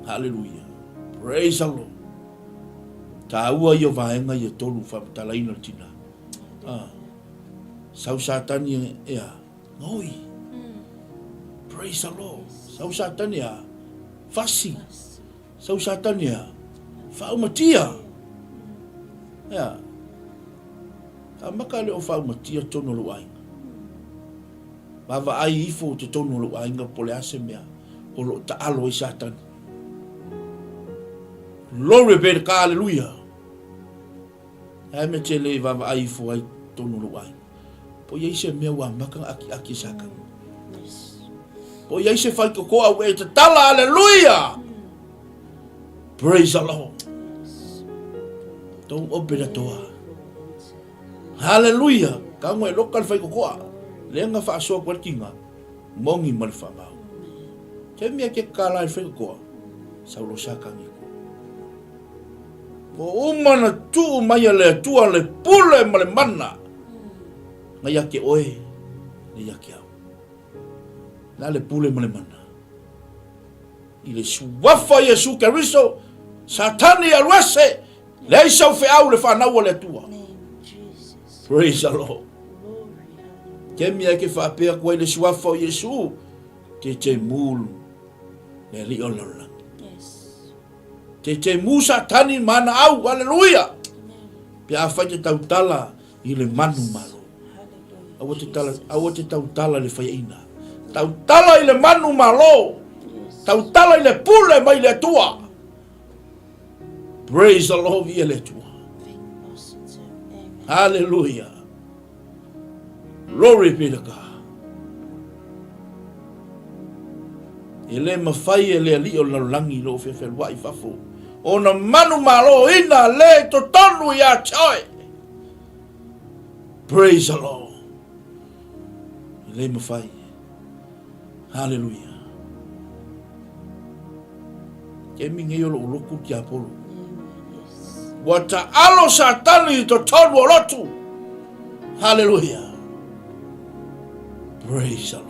Haleluia. Praise the Lord. Taua ia vaega ia tolu faamatalaina le tina. Ah. Sau Satani e a. Ngoi. Praise the Lord. Sau Satani a. Fasi. Sau Satani a. Faaumatia. Ea. Ka maka le o faaumatia tonu o lou aiga. Vaavaai ifo totonu o lou aiga po o le a se mea o lo o taalo ai Satani. Glory be to God, hallelujah. Ae mea tele i vaavaai ifo ai totonu o lou aiga. Po o i ai se mea ua amata ona akiaki e Satani. Po o i ai se faitotoa ua e tatala, hallelujah. Praise the Lord. Don't open the door. Haleluia! Ka ngoe loka le whaikokoa. Le nga whaasoa koe le kinga. Mongi ma le whamau. Te mea ke kala i whaikokoa. Saulo sa kangi ko. Ko uma na tuu mai a le Atua le pule ma le mana. Ngai ake oe, nei ake au. La le pule ma le mana. I le suafa Iesu Keriso, Satani alu ese, leai sau feau le fanau a le Atua. Praise the Lord. Ke mea ke faapea ku ai le suafa o Iesu, te te mulu le alii o le lalolagi. Te te mu Satani mana au, hallelujah. Pe a whai te tautala i le manu malo. Aua te tala, aua te tautala i le faiaina. Tautala i le manu malo. Tautala i le pule mai le Atua. Praise the Lord, ia le Atua. Hallelujah. Glory be to God. E le mafai e le alii o le lalolagi lou fealuai i fafo ona manumaloina le i totonu ia te oe. Praise the Lord. E le mafai. Hallelujah. Taimi nei o lou lotu tiapolo. Ua taalo Satani i totonu o lotu. Hallelujah. Praise the Lord.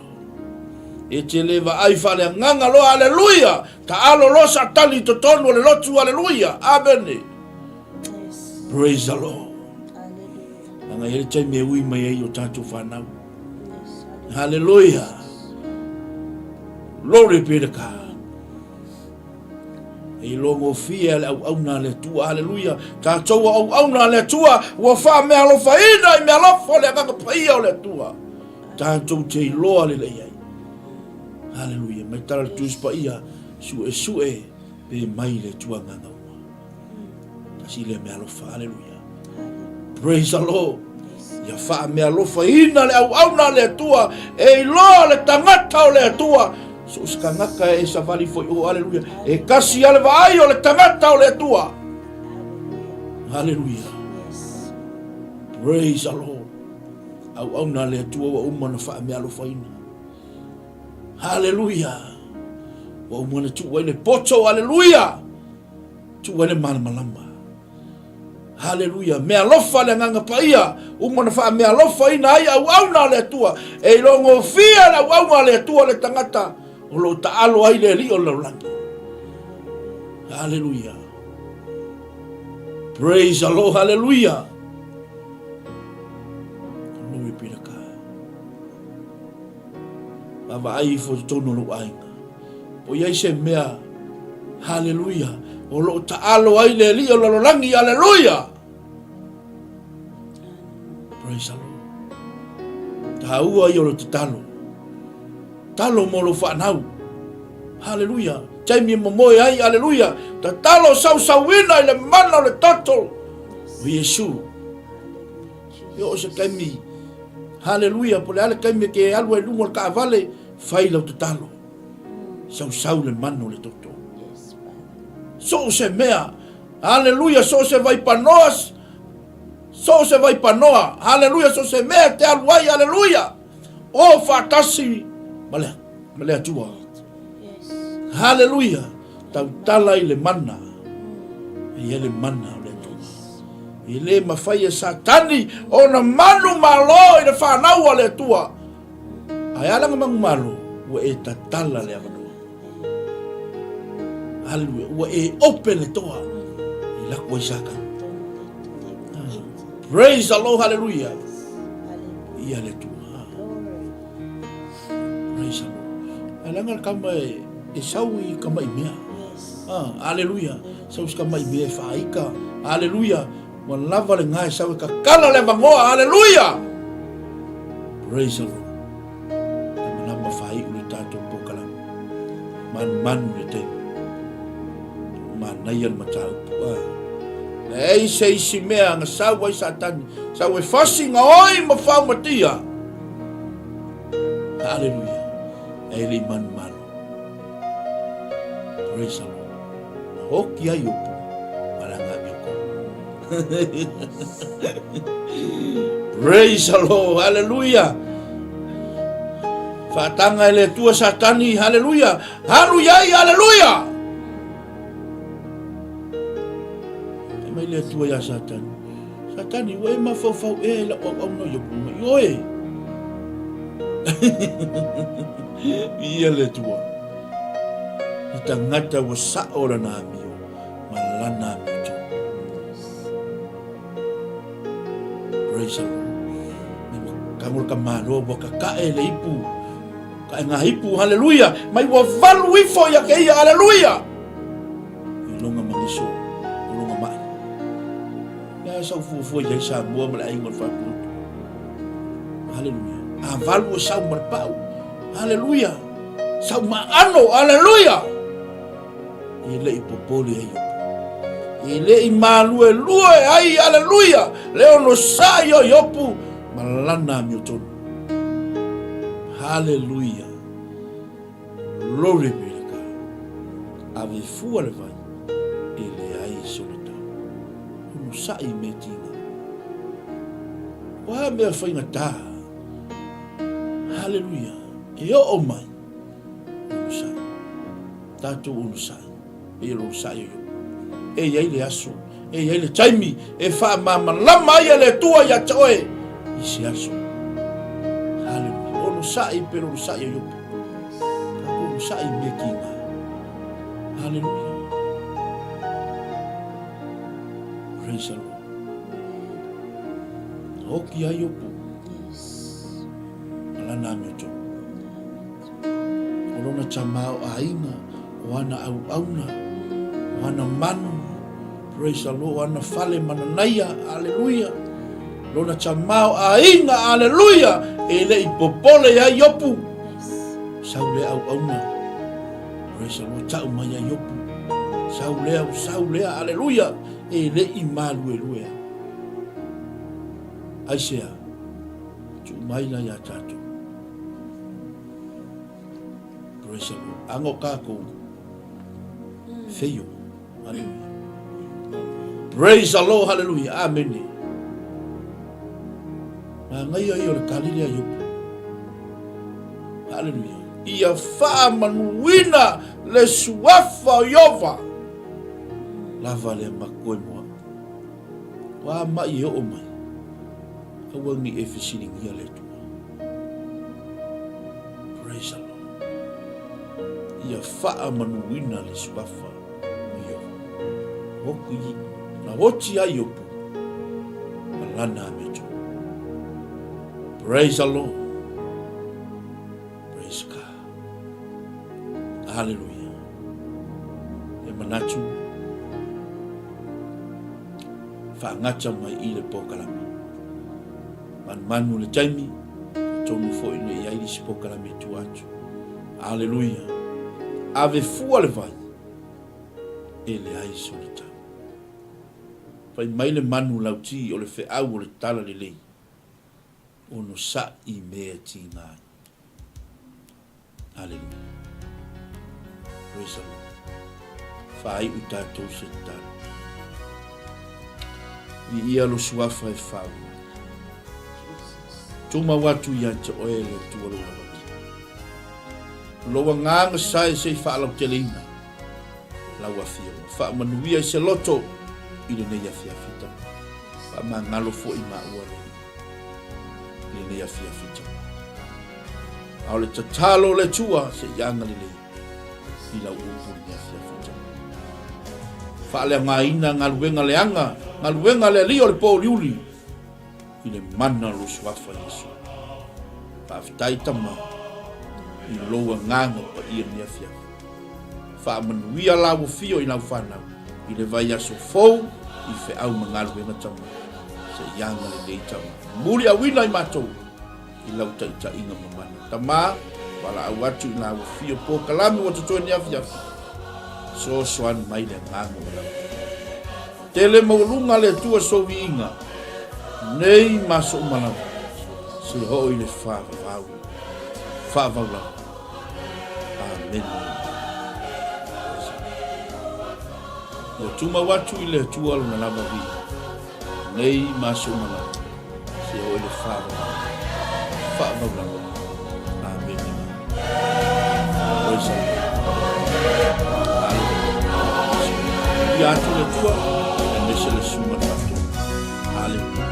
E te le vaai faaleagaga loa, hallelujah. Taalo loa Satani i totonu o le lotu, hallelujah. Amen. Yes. Praise the Lord. Hallelujah. Langa i le taimi e ui mai ai o tātou whanau. Yes. Hallelujah. Glory be to God. E iloagofie a le auauna a le Atua, haleluia, tatou o auauna a le Atua, ua faameaalofaina i meaalofa o le Agaga Paia o le Atua. Tatou te iloa lelei ai. Haleluia, mai tala le Tusi Paia, suesue pe mai le Atua agaga uma. Tasi lea meaalofa, haleluia. Praise the Lord. Ia faamealofaina le auauna a le Atua, e iloa le tagata o le Atua. So o se tagata e savali foi o, haleluia. E kasi a le vaai o le tagata o le Atua. Haleluia. Praise the Lord. Auauna a le Atua ua uma na faamealofaina. Haleluia. Ua uma na tuu ai le poto, haleluia. Tuu ai le malamalama. Haleluia! Mealofa le Agaga Paia, uma na faamealofaina ai auauna a le Atua. E ilogofia le auauna a le Atua le tagata o lo o taalo ai le Alii o le lalolagi. Haleluia! Praise the Lord, haleluia! Glory be to God. Vaavaai ifo i totonu o lou aiga. Po i ai se mea, haleluia, o lo o taalo ai le alii o lalolagi, haleluia! Praise the Lord. Taua ia o le tatalo. Talo mo lou whanau. Haleluia. Taimi e momoe ai, haleluia. Tatalo sausauina i le mana o le toto o Iesu. E oo se taimi, haleluia, po le a le taimi e te alu ai i luga o le taavale, fai lau tatalo. Sausau le manu o le toto. So o se mea, haleluia, so o se vaipanoa, so o se vaipanoa, haleluia, so o se mea e te alu ai, haleluia, o faatasi ma le, ma le Atua. Haleluia, tautala i le mana, e i ai le mana o le Atua. E le mafai e Satani ona manumalo i le fanau a le Atua. Ae a lana manumalo, ua e tatala le avanoa. Haleluia, ua e open le toa i lako ai Satani. Praise the Lord, hallelujah. Ia le Atua. Praise the Lord. Ae leaga le kama e, e sau i kama i mea. Ah, hallelujah. Sau i kama i mea e whaaika. Hallelujah. Ua lava le ngae sau e kakala le avangoa. Hallelujah. Praise the Lord. Lamalama whaaiu le tātou pōkalama. Manumanu le taimi. Manaia le mataupu. Ah. Leai se isi mea na sau ai Satani. Sau e fasi nga oi ma whaumatia. Haleluia. E le i manumalo. Praise the Lord. Na hoki ai opu. Malanga mi oko. Praise the Lord. Hallelujah. Whaatanga e le Atua Satani. Hallelujah. Halu iai. Hallelujah. E mai le Atua ia Satani. Satani, ua e mafaufau ea i lau auauna i oku mai oe. Ia le Atua. I tagata ua sao lana amio, ma lana amio tonu. Praise the Lord. Me ua kango le kamaloa, ua kakae le ipu. Kae ngā ipu, haleluia. Mai ua valu ifo ia ke ia, haleluia. I longa maniso, o longa mai. Lea sau fuafua i ai Samoa ma le aiga o le Faatuatu. Haleluia. A valu e sau ma le pau. Haleluia. Sau maano. Haleluia. E le i popole ai Iopo. E le i maluelue ai. Haleluia. Le ono sa i o Iopo ma lana amiotonu. Haleluia! Glory be to God. Ave fua le vai, e leai sona tau. Onosai i mea tiga. O a mea faigata? Haleluia! E oo mai, onosai. Tatou onosai. Pei o le onosai o Iopo. E i ai le aso, e i ai le taimi e faamalamalama ai e le Atua ia te oe i se aso. Haleluia. Onosai pei o le onosai o Iopo. Tatou onosai i mea tiga. Haleluia. Praise the Lord. Hoki ai Iopo. Yes. Alana amiotonu. O lona tamaoaiga, o ana auauna, o ana manu, praise the Lord, o ana fale mananaia, aleluia. Lona tamaoaiga, aleluia, e le i popole ai Iopu. Sau lea auauna, praise the Lord, tau mai ai Iopu. Sau lea, sau lea, aleluia, e le i maluelue ai. Aisea, tuu mai la iā tatou. Praise the Lord. Aga o kākou feio. Hallelujah. Praise the Lord. Hallelujah. Amen. Manaia ia o le Kalile a Iopo. Hallelujah. Ia faamanuina le suafa o Iova. Lava lea makoe moa. Ua mai e oo mai. Aua ne i e fesiligia le Atua. Praise the Lord. Ia faamanuina le suafa o Iopo. Oti, na oti ai Iopo ma lana amiotonu. Praise the Lord. Praise God. Hallelujah. E manatu faagata mai i le polokalame. Manumanu le taimi, tonu foi ne i ai le isi polokalame i tua atu. Aleluia. Ave fua le vai, e leai sona tau. Fai mai le manu lauti o le feau o le tala lelei, onosa'i mea tiga ai. Hallelujah. Praise the Lord. Faaiu tatou se tatalo. Viia lo suafa e fau. Tumau atu ia te oe le Atua lou lavaki. Lou agaga sae se i faalauteleina lau afioga. Faamanuia i se loto i lenei afiafi tama. Faamagalo foi maua le i lenei afiafi tama. A o le tatalo o le Atua se i agalelei i lau upu i lenei afiafi tama. Faaleaogaina galuega leaga, galuega le Alii o le pōuliuli i le mana o lou suafa Iesu. Faafetai tama i lou agaga paia i lenei afiafi. Faamanuia lau afio i lau fanau i le vaiaso fou i feau ma galuega tama. Se i agalelei tama. Muliauina i matou i lau taitaiga mamana. Tama, valaau atu i lau afio polokalame ua totoe ni afiafi. Soasoani mai le agaga o lau. Tele maualuga le Atua sou viiga, nei ma aso uma lava, se oo i le faavavau, faavau lava. Amene. Ia tumau atu i le Atua lona lava viiga, nei ma aso uma lava, se oo i le faavavau, faavau lava. Amene. Praise the Lord. Hallelujah. Ia atu le Atua, aemaise le susuga o le Faatonuga. Hallelujah.